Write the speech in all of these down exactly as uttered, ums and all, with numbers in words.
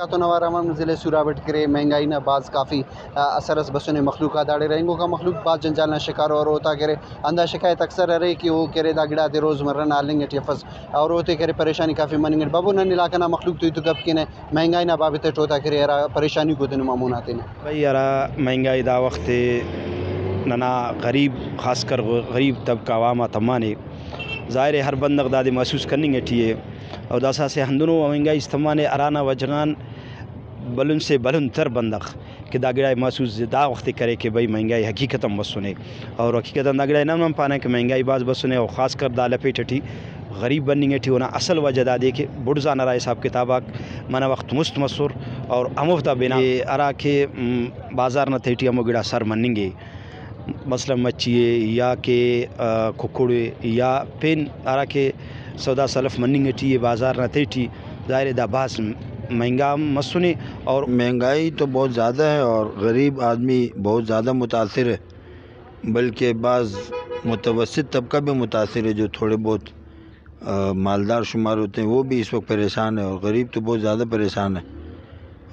آتون اوار ہم ضلع سوراب اٹ کرے، مہنگائی نا بھاز کافی، آ، اثر اس بسنے مخلوق آ۔ داڑے رہینگوکا مخلوق بھاز جنجال نا شکار اور ہوتا کرے۔ ہندا شکایت اکثر ارے کہ او کرے دا گڑاتے روزمرہ نا ہلنگ اٹی افس اور اوتے کرے پریشانی کافی مننگ اٹ۔ بابو، نن علاقہ نا مخلوق تو ہیت و گپ کینہ، مہنگائی نا بابت اٹ ہوتا کرے ہرا پریشانی کو دن مامون آتینے۔ بھئی، ہرا مہنگائی دا وخت ننا غریب، خاص کر غریب طبقہ عوام آ تمانے، ظاہر ہے ہر بندغ دادے محسوس کننگ اٹی ءِ۔ اور داسہ اسہ ہندنو مہنگائی اس تمانے ہرانا وجہ غان بھلن سے بھلن تر بندغ کہ دا گڑائے محسوس دا وخت ءِ کرے کہ بھئی مہنگائی حقیقتاً بسنے۔ اور حقیقتاً دا گڑائے نن ہم پانہ کہ مہنگائی بھاز بسنے اور خاص کر دا لپیٹ ٹی غریب بننگ ٹی اونا اصل وجہ دادے کہ بڑزان ہرا حساب کتاب آک منہ وخت مست مسر اور ہموفتا بنا کہ ہرا کہ، م، بازار نا تہٹی ہمو گڑا سر مننگ ءِ۔ مثلاً مچھی ءِ یا کہ، آ، ککڑ ءِ یا پین ہرا کہ سودا سلف مننگ ٹی ءِ بازار نا تہٹی، ظاہر ہے دا بھاز مہنگا ہم مسنے۔ اور مہنگائی تو بہت زیادہ ہے اور غریب آدمی بہت زیادہ متاثر ہے، بلکہ بعض متوسط طبقہ بھی متاثر ہے، جو تھوڑے بہت، آ، مالدار شمار ہوتے ہیں، وہ بھی اس وقت پریشان ہے اور غریب تو بہت زیادہ پریشان ہے۔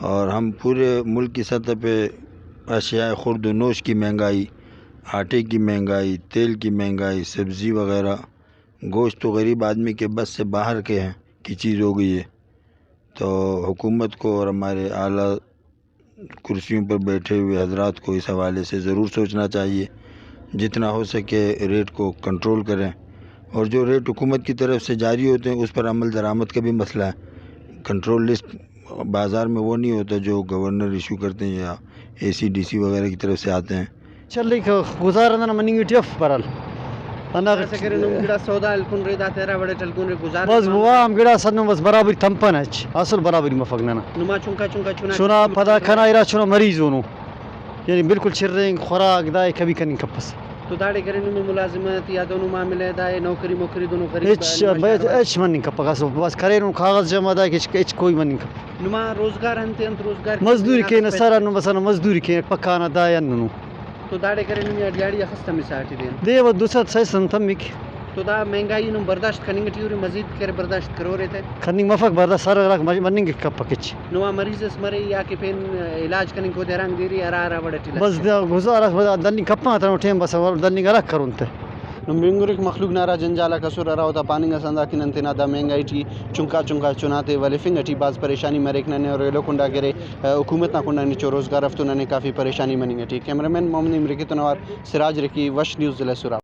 اور ہم پورے ملک کی سطح پہ اشیاء خورد و نوش کی مہنگائی، آٹے کی مہنگائی، تیل کی مہنگائی، سبزی وغیرہ، گوشت تو غریب آدمی کے بس سے باہر کے ہیں کی چیز ہو گئی ہے۔ تو حکومت کو اور ہمارے اعلیٰ کرسیوں پر بیٹھے ہوئے حضرات کو اس حوالے سے ضرور سوچنا چاہیے، جتنا ہو سکے ریٹ کو کنٹرول کریں، اور جو ریٹ حکومت کی طرف سے جاری ہوتے ہیں اس پر عمل درآمد کا بھی مسئلہ ہے۔ کنٹرول لسٹ بازار میں وہ نہیں ہوتا جو گورنر ایشو کرتے ہیں یا اے سی ڈی سی وغیرہ کی طرف سے آتے ہیں۔ چلیک، گزارہ ننا مننگ ٹی اف برحال۔ ہندا داسہ کرے نم گڑا سودا ہلکن رے، داتے ہرا وڑ اٹ ہلکن رے گزارہ بس نما۔ وام گڑا صد نم بس برابری تمپن اچ، اصل برابری مفک ننا۔ نما چنکا چنکا چنا چنا پدا کنا ارا چنا مریض اونو، یعنی بالکل چرینگ خوراک دائے کبھی کننگ کپس۔ تو داڑے کرے نمے ملازمت یا دونو معاملہ دائے نوکری موکری دونو غریب ہچ، ہچ مننگ کپک، اصل بس کرینو کاغذ جمع دائے کہ ہچ، ہچ کوئی مننگ کپک۔ نما روزگار انت انت روزگار مزدوری کینہ، سر انو بس انو مزدوری کینہ، پکانہ دائے انو۔ تو داڑے کرے نمے آ دیہاڑی آ خس تمسا ٹی دین؟ دے و دو سد سئے سد تمک۔ تو دا مہنگائی نم برداشت کننگ ٹی اُرے، مزید کرے برداشت کرورے تہ؟ کننگ مفک برداشت، سر غراک مش-، مننگ کپک ہچ۔ نما مریض اس مرے یا کہ پین علاج کننگ کو دیرانگ دیری ہرا ہرا وڑ ٹی بس لگے۔ دا گزارہ بس دننگ کپان تنو ٹائم بس دننگ ہرا کرون تہ۔ نم بنگرک مخلوق نا ہرا جنجال آک اسر ہرا اوتا پاننگ اس ہنداکہ نن تینا دا مہنگائی ٹی چنکا چنکا چناتے ولفنگ ٹی بھاز پریشانی مریک ننے اور ایلو کنڈا کہ ارے حکومت نا کنڈا نچو روزگار اف تو ننے کافی پریشانی مننگ ٹی۔ کیمرہ مین محمد امریکی تون اوار سراج رکی، وش نیوز، ضلع سوراب۔